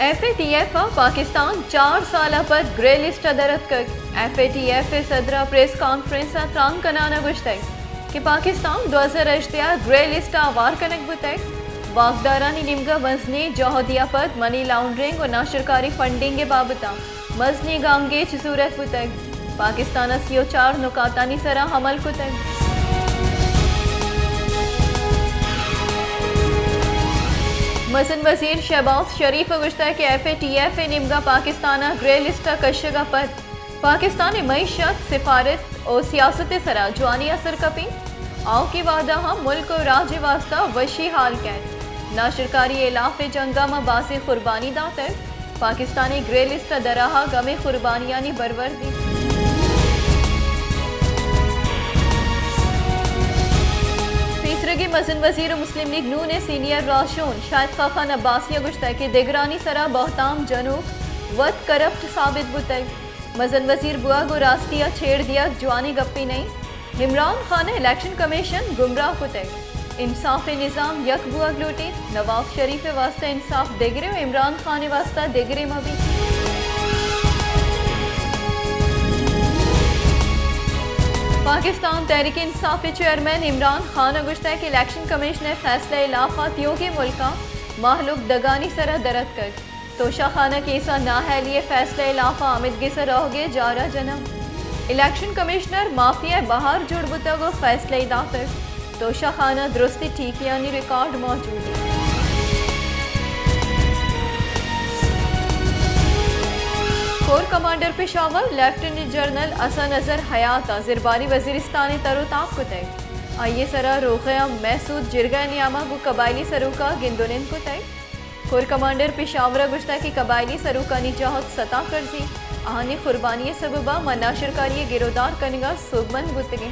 F A T F ءَ پاکستان چار سال ءَ پد گرے لسٹ ءَ در اتکگ۔ ایف اے ٹی ایف ءِ صدر ءَ پریس کانفرنس ءَ تران کنان ءَ گوشتگ کہ پاکستان دو ہزار ہژدہ ءَ گرے لسٹ ءَ ہوار کنگ بوتگ۔ واکدارانی نیمگ ءَ مزنیں جہدے ءَ پد منی لانڈرنگ ءُ ناشرکاری فنڈنگ ءِ بابت ءَ مزنیں گامگیج زورگ بوتگ۔ پاکستان ءَ سی ءُ چار نکاتانی سرا عمل کتگ۔ مزن وزیر شہباز شریف ءَ گوشتگ کہ ایف اے ٹی ایف ءِ نیمگ ءَ پاکستان ءَ گرے لسٹ ءَ کشگ ءَ پد پاکستان ءِ معیشت، سفارت ءُ سیاست ءِ سرا جوانیں اثر کپیت۔ آؤکیں وہد ءَ ہم ملک ءُ راج ءِ واستہ وشی ہال کئیت۔ ناشرکاری ءِ ہلاف ءِ جنگ ءَ ما بازیں قربانی داتگ۔ پاکستان ءِ گرے لسٹ ءَ درآہگ ہمے قربانیانی برورد انت۔ پیسریگیں مزن وزیر ءُ مسلم لیگ نون ءِ سینئر راہشون شاہد خاقان عباسی ءَ گوشتگ کہ دگرانی سرا بہتام جنوک وت کرپٹ ثابت بوتگ۔ مزن وزیر بوگ ءُ راستی ءَ چھیڑ دیگ جوانیں گپے نہ انت۔ عمران خان ءَ الیکشن کمیشن گمراہ کتگ۔ انصاف ءِ نظام یک بوگ لوٹیت۔ نواز شریف ءِ واستہ انصاف دگرے ءُ عمران خان ءِ واستہ دگرے مہ بیت۔ پاکستان تحریک انصاف ءِ چیئرمین عمران خان ءَ گوشتگ کہ الیکشن کمیشن ءِ فیصلہ ءِ ہلاف ءَ تیوگیں ملک ءَ مہلوک دگانی سرا در اتکگ۔ توشہ خانہ کیس ءَ نااہلی ءِ فیصلہ ءِ ہلاف ءَ آمدگس ءَ روگ ءِ جار ءَ جنگ۔ الیکشن کمیشنر مافیا ءِ بہر جوڑ بوتگ ءُ فیصلہ ئے داتگ۔ توشہ خانہ ءَ درستیں ٹیکیانی ریکارڈ موجود انت۔ Corps commander Peshawar lieutenant general Hasan Azhar Hayat ءَ زرباری وزیرستان ءِ تر ءُ تاب کتگ۔ آئی ءِ سرا روغ ءَ محسود جرگہ ءِ نیام ءَ گوں قبائلی سروک ءَ گند ءُ نند کتگ۔ کور کمانڈر پشاور ءَ گوشتگ کہ قبائلی سروکانی جہد ستا کرزی، آہانی قربانی ءِ سبب ءَ ما ناشرکاری ءِ گرودار کنگ ءَ سوبمند بوتگیں۔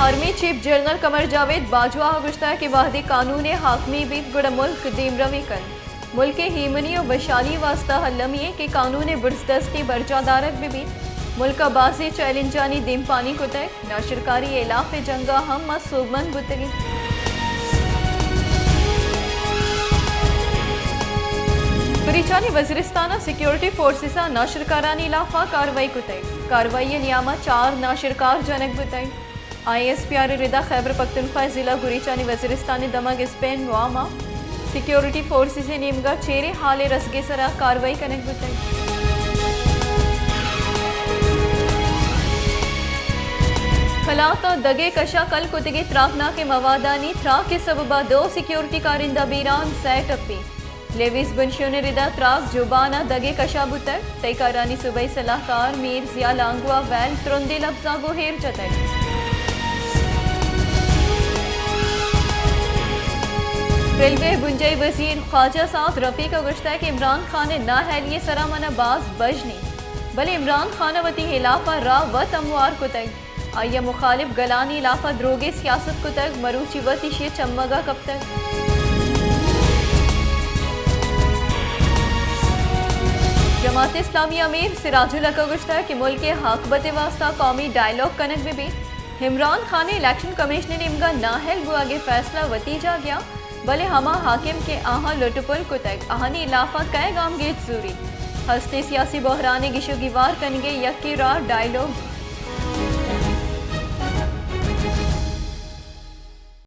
آرمی چیف جنرل قمر جاوید باجوہ ءَ گوشتگ کہ وہدے قانون ءِ حاکمی بیت گڑا ملک دیمروی کنت۔ ملک ءِ ایمنی ءُ وشحالی ءِ واستہ المی انت کہ قانون ءِ برزدستی برجاہ دارگ بہ بیت۔ ملک ءَ بازیں چیلنجانی دیمپانی کتگ۔ ناشرکاری ءِ ہلاف ءِ جنگ ءَ ہم ما سوبمند بوتگیں۔ بلوچانی وزیرستان ءَ سیکیورٹی فورسز ءَ ناشرکارانی ہلاف ءَ کاروائی کتگ۔ کاروائی ءِ نیام ءَ چار ناشرکار جنگ بوتگ۔ آئی ایس پی آر ءِ ردا خیبر پختونخوا ءِ ضلع گریچانی وزیرستان ءِ دمگ اسپین نوام ءَ سیکیورٹی فورسز ءِ نیمگ ءَ چیریں ہال ءِ رسگ ءِ سرا کاروائی کنگ بوتگ۔ کلات ءَ دگہ کش ءَ کل کتگیں تراکناکیں موادانی تراک ءِ سبب ءَ دو سیکیورٹی کارندہ بیران، سئے ٹپی۔ لیویز بنشون ءِ ردا تراک جوبان ءَ دگہ کش ءَ بوتگ۔ تئی کارانی صوبائی سلاہکار میر ضیاء لانگو ءَ ویل ترندیں لبزاں گوں ایر جتگ۔ ریلوے ءِ بنجاہی وزیر خواجہ سعد رفیق ءَ گوشتگ کہ عمران خان ءِ نااہلی ءِ سرا من ءَ باز بژن انت، بلے عمران خان ءَ وتی ہلاپ ءَ راہ وت ہموار کتگ۔ آئی ءَ مخالف گلانی ہلاپ ءَ دروگیں سیاست کتگ، مروچی وت ایشی ءِ چمگ ءَ کپتگ۔ جماعت اسلامی ءِ امیر سراج الحق ءَ گوشتگ کہ ملک ءِ آکبت ءِ واستہ قومی ڈائیلاگ کنگ بہ بیت۔ عمران خان ءِ الیکشن کمیشن ءِ نیمگ ءَ نااہل بوگ ءِ فیصلہ وتی جاگہ ءَ، بلے ہما حاکم کہ آہاں لٹ ءُ پل کتگ، آہانی ہلاپ ءَ کئے گامگیج زوریت؟ ہستیں سیاسی بحران ءِ گیش ءُ گیوار کنگ ءِ یکیں راہ ڈائیلاگ